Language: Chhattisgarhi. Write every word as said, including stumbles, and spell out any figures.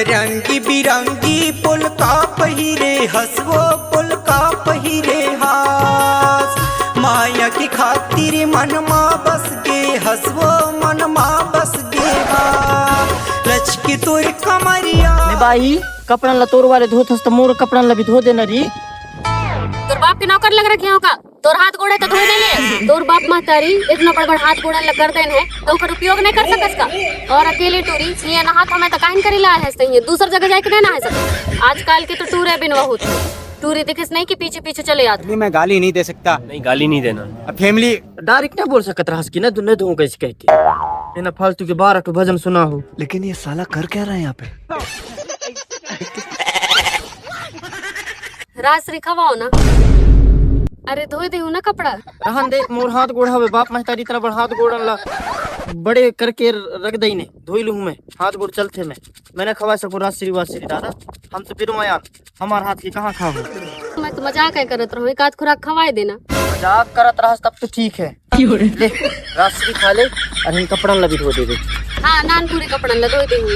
रंगी बिरंगी पोलका पहिरे हसवो, पोलका पहिरे हास। माया के खातिर मन मा बस गे हसवो, मन मा बस गे हा। लचके तोर कमरिया। ने बाई, कपड़न ला तोर वाले धोत हस त मोर कपड़न ला भी धो देना री। तोर बाप के नौकर लग रखे हो का? तोर हाथ गोड़े तो धोए नहीं है। तोर बाप महतारी इतना बड़ बड़ हाथ गोड़न लग कर देन है, तो ओकर उपयोग नहीं कर सकस का? और अकेले टूरी, ये नहात हमें तो काहिन करी ला है, सही है, दूसर जगह जाके नहीं नहा सकस। आजकल के तो टूरे बिनवा होत है। टूरी दिखिस नहीं कि पीछे पीछे चले आत। अभी मैं गाली नहीं दे सकता। नहीं, गाली नहीं देना। अब फैमिली डायरेक्ट नहीं बोल सकत रहस कि नहीं, तू नहीं धोऊं कैसे कह के। ये ना फालतू के बारह ठो भजन सुना हो। लेकिन ये साला कर क्या रहा है यहाँ पे? रास रिखवाओ ना। अरे धोए देहू ना कपड़ा। रहन दे, मोर हाथ गोड़ हवे, बाप महतारी इतना बड़ हाथ गोड़ ला बड़े करके रख दई ने, धोई लूँ मैं, हाथ गोड़ चलथे मैं, मैं ना खवा सकूँ राजश्री वाजश्री दादा, हम तो बिरवायान, हमार हाथ की कहाँ खाबो। मैं तो मजाक है करत रहूँ, एक आध खुराक खवाए देना। मजाक करत रहस तब तो ठीक है। ले, राजश्री खा ले, और इन कपड़न ला भी धो दे दे। हाँ, नान पूरे कपड़न ला धो देहू।